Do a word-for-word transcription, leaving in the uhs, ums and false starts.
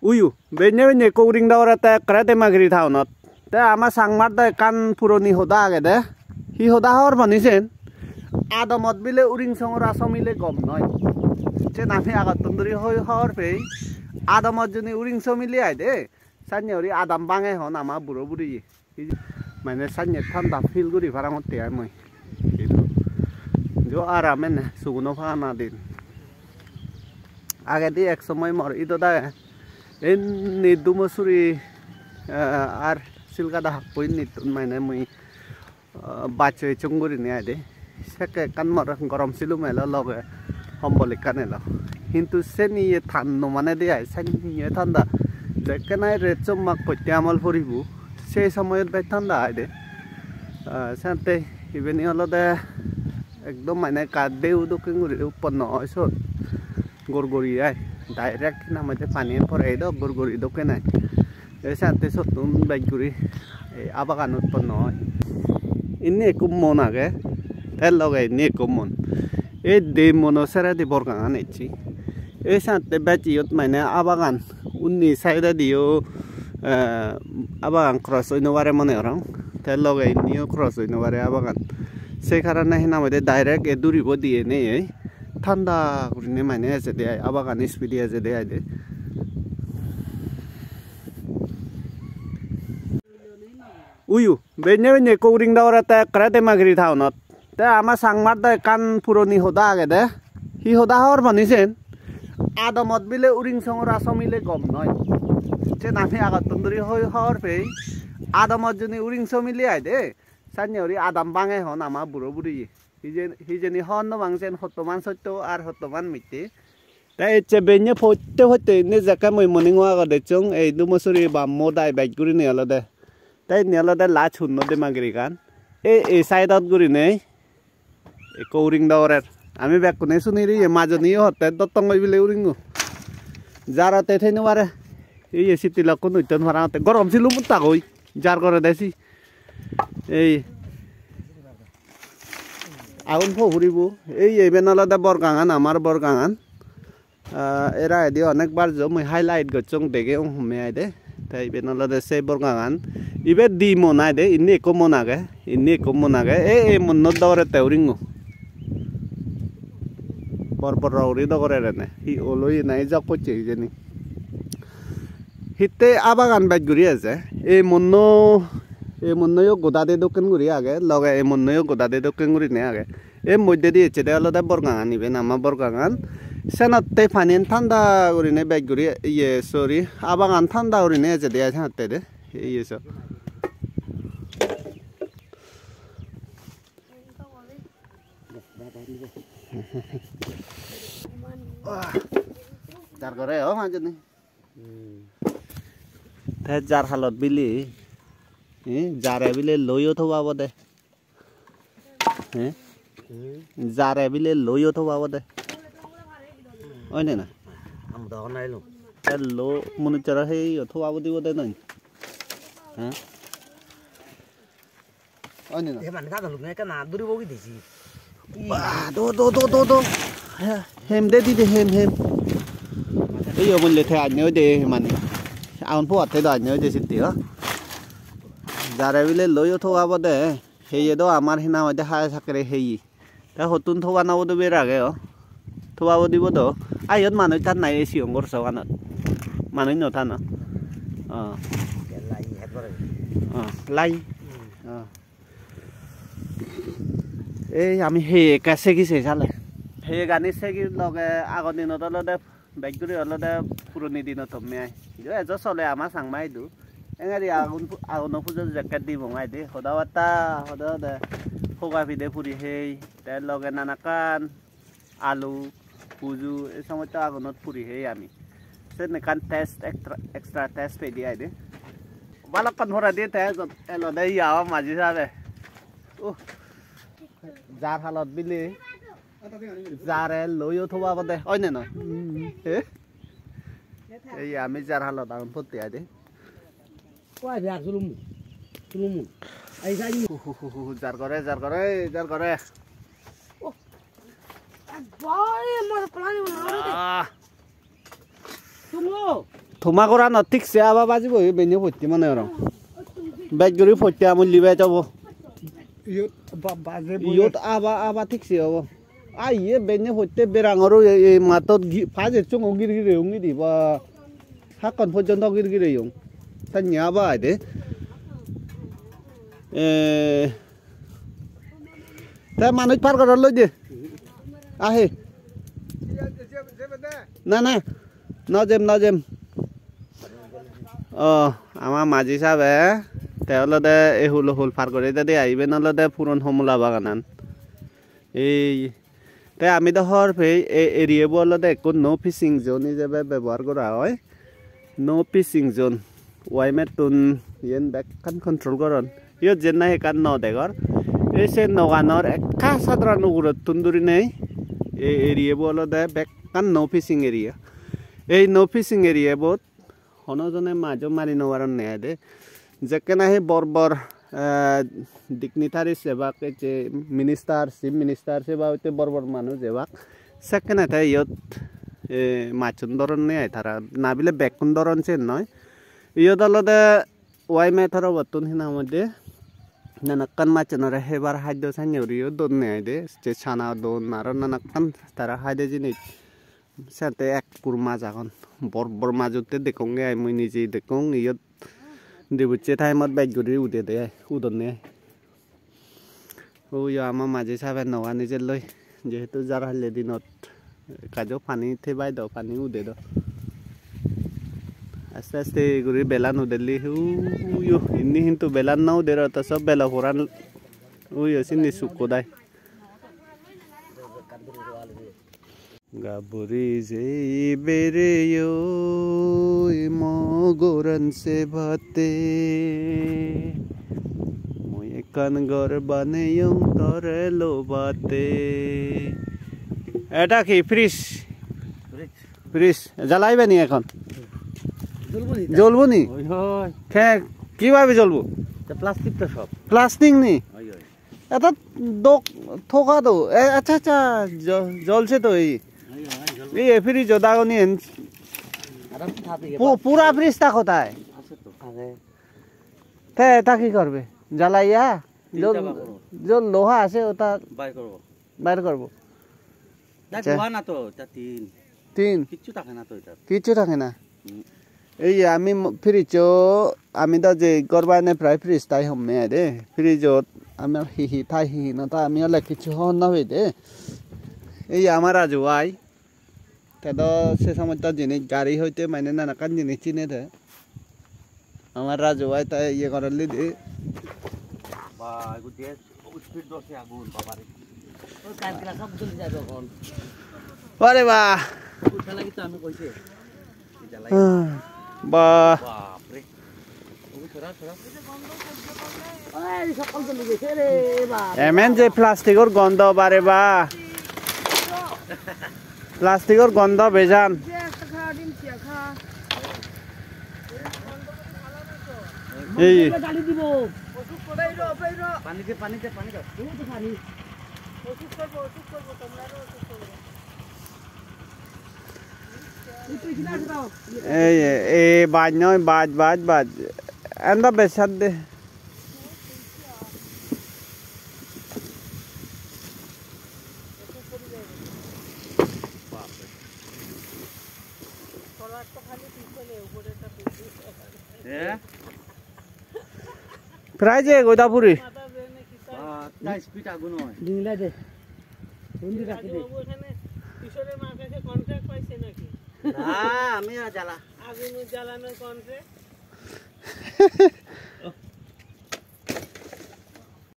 Uyu, benne benne ekko uring dogore te ekkere Demagiri townot. Te ama Changmar do ekkan puroni hoda agede. Hi hoda hobor pani sen? Adamot bile uring songora somile gom noi. Sen ami agottun duri hoi hobor pei. Adamot juni uring somile aide, sanne guri adam bange hon ama buro buriye. Hi-, mane sanne thanda feel guri parangotte ai mui. Hintu jo aram ene suguno pagana din. Agedi ek somoy mor idot age. Inni Dumosuri, eh, ar Silgada hakko innittun mane mui, eh, baccho echong gurinei aide. Sekke ekkan mor gorom silum elo, loge hombol ekkan elo. Hintu seni ye than no manede ai, seni ye thanda. Jekke nahi ret sommak potte amol poribo, sei somoyot bej thanda aide. Ah, sante ibeni olode ekdom mane ekka deu dokken guri utponno oi sot. Gorgori ai, direct hi nang hoide paniyan porei do gorgori dokken ai. Ei sante sottun bej guri ei abagan utponno oi. Indi ekko mon age, te loge indi ekko mon. Ei de mono seredi borgangan ecche. Ei sante bej iyot mane abagan, undi side-odi yo, eh, abagan cross oi no pare mone gorong. Te loge indiyo cross oi no pare abagan. Se karone hi nang hoide direct ei duribo diye nei ei. Thanda gurinei mane ejede ai, abagan speed-e ejede ai de. Uyu, benne benne ekko uring dogore te ekkere Demagiri townot. Te ama Changmar do ekkan puroni hoda agede. Hi hoda hobor pani sen? Adamot bile uring songora somile gom noi. Sen ami agottun duri hoi hobor pei. Adamot juni uring somile aide, sanne guri adam bange hon ama buro buriye. Hijen-, hijeni hon no pang sen hottoman sotto ar hottoman mitte. Te ecche benne potte potte indi jekke mui morning walk-ot ecchong, ei Dumosuri bammo dai bej gurinei olode. Te indi olode last hunno Demagirigan. Ei, ei side-ot gurinei ekko uring dogorer. Ami bekkune suni riye majoni hotte dottong oi bile uringo. Jarotte thei no pare. Iye sitti lokkun utton parang otte. Gorom silum utta goi. Jar gorede si. Ei. Agun po puribo. Ei iben olode borgangan, amar borgangan. Ah, era edi onekbar jo mui highlight gocchong, degeyong homme ai de. Te iben olode se borgangan. Ibe di mon ai de, indi ekko mon age, indi ekko mon age. Ei, ei monno dogorette uringo. Bor bor guri dogorer ene. Hi olo ye nahi jok pocche hijeni. Hitte abagan bej guri eje. Ei monno, ei monno yo goda de dokken guri age, loge ei monno yo goda de dokken gurinei age. Ei moddedi ecche de olode borgangan, iben ama borgangan. Senotte paniyen thanda gurinei bej guri, iye, sorry, abagan thanda gurinei ejede ai senotte de. Iye so. Jar gore o majoni. Hmm. Te jar halot bili. Eh, jare bile loyo thoba obode. Eh? Hmm. Jare bile loyo thoba obode. Oi ne na? Am do na elo. Te lo munuchara he yo thoba obode noi. Eh? Oi ni na? He mane ta duluk ne kana duri bogi desi. Bah, do, do, do, do, do. He, hem de di de, hem, hem. Ei yo mulle the anne oi de he mane. Aun po atte do anne oi de sitti ho. Jare bile loyo thoba obode. Heye do amar hina hoide hai sakre heye. Te hottun thoba no bodo ber age o. Thoba bodibo do. Ai, iyot manuj tan nai ei sigon ghor soganot. Manuj no tan o. Oh. Lai, ekbare. Oh, lai. Hmm. Oh. Ei ami heye ekka segi se sale. Heye gani segi loge ago dinot olode bej guri olode puroni dinot homme ai. Idu ejo sole ama Changma idu. Engeri agun pu-, aguno pujo jekke dibong ai de. Hoda batta, hoda hode. Hoga pide puri hei. Te loge nanakkan alu, kuju, ei somosto agunot puri hei ami. Sen ekkan test, extra, extra test pedi ai de. Balokkon pore di te elode iya o maji sabe. Uh, jar halot bili. Jare loyo thoba obode, oi ne noi? Hmm. Eh? Ei ami jar halot agon potti ai de. Koi biar sulumu. Sulumu. Ai sai. Hu, hu, hu, hu, jar gore, jar gore, jar gore. Oh. Boy, mo plan ni. Ah. Sumo. Toma goranot thik se aba bajibo, ei benne potte mone gorong. Bej guri potte amolli bej obo. Iyot ba-, baje boye. Iyot aba, aba thik se obo. Ai, iye benne potte berangor ei, ei mattot gi-, paj ecchongo gir gire ungidi ba. Hakkon pojjonto gir gire ung. Sanne aba ai de. Eh, Te manuj par goror loi de. Ahe. Na, na. No jem, no jem. O, ama maji sabe. Te olode ei hulo hul par guri dede ai. Iben olode puron homola baganan. Ei, te ami do hobor pei, ei area bo olode ekko no fishing zone ijebe bebohar gora oi. No fishing zone. Waimettun iyen bekkan control goron. Iyot jen nahi ekkan no degor. Ei se noganor ekka sadran ugurottun durinei ei area bo olode bekkan no fishing area. Ei no fishing area bot hono jone majo mari no paronne ai de. Jekke nahi bor bor, eh, dignitary sebak, ecche minister, chief minister seba hoite bor bor manuj ebak. Sekkene te iyot, eh, machchun doronne ai tara. Na bile bekkun doron siyen noi. Iyot olode Waimet horobottun hinang hoide nanakkan machchunore hebar haddo sanye guriyo donne ai de. Je chana don aro nanakkan tara haide jinis. Siyot te ekkur maj agon. Bor bor majutte dekkonge ai, mui nije dekkong. Iyot dibucche time-ot bej guri udede ai, udonne ai. Uyo ama maji sabe nogan ijelloi, jehetu jar halle dinot ekka jo pani thebai do, pani ude do. Aste aste guri belan udelli, uyo, indi hintu belan no uder, otoso belo poran uyo sindi sukko dai. Gaburi jei bereyoi mo goran sebatte, mui ekkan gor baneyong tore lobate. Eta hi fridge? Fridge. Fridge. Jalaibe ni ekhon? জ্বলবো নি? Jolbo ni? ওই হয়। Khe, kibabe jolbo? তো প্লাস্টিক তো সব। Plastic ni? ওই, ওই। Eta dok thoka do. E, accha, accha, jo-, jolse to ei. ওই, ওই, জ্বলবো। Ei, ei fridge-ot agoni en. আর থাপি pu-, pura fridge ta kothay? আছে তো। আরে। Te eta ki korbe? Jalaiya? তিনটা Jol-, বার করবো। Jol loha ase ota বার করবো। Bar korbo. না, আচ্ছা। ধোয়া না তো, এটা টিন। টিন? কিচ্ছু থাকে না তো এটা। কিচ্ছু থাকে না? হুম। Ei ami mo-, fridge-o, ami do je ghor banei prai fridge tai homme ai de. Fridge-ot amar hi hi thai, hi hi no thai, ami ole kichu hobor no pei de. Ei amar Raju bhai, te do se somosto jinis, gari hoite mane nanakkan jinis sine te. Amar Raju bhai te iye gorelli de. Ba, ego de speed dose agun, baba re. ওই কানকিরা সব জ্বলে যাবে এখন। Ore ba. ওই শালা কি তো আমি কইছে। Ba. বাপ রে। ওই সরা, সরা। এই সকল জ্বলে গেছে রে বাপ। Emen je plastic-or gondo bare ba. Plastic-or gondo bejan. Ei. পানি দে, পানি দে, পানি দে। Ei, ei, baj noi, baj, baj, baj. Enda besat de. হ্যাঁ? প্রায় যে গোদাপুরি। বাহ, তা speed আগুন হয়। ডিংলা দে। বন্ধু রাখি দে। বাবু, এখানে কিশোরের মার কাছে contract পাইছে নাকি? না, আমি আর জ্বালা। আগুন জ্বালানোর contract?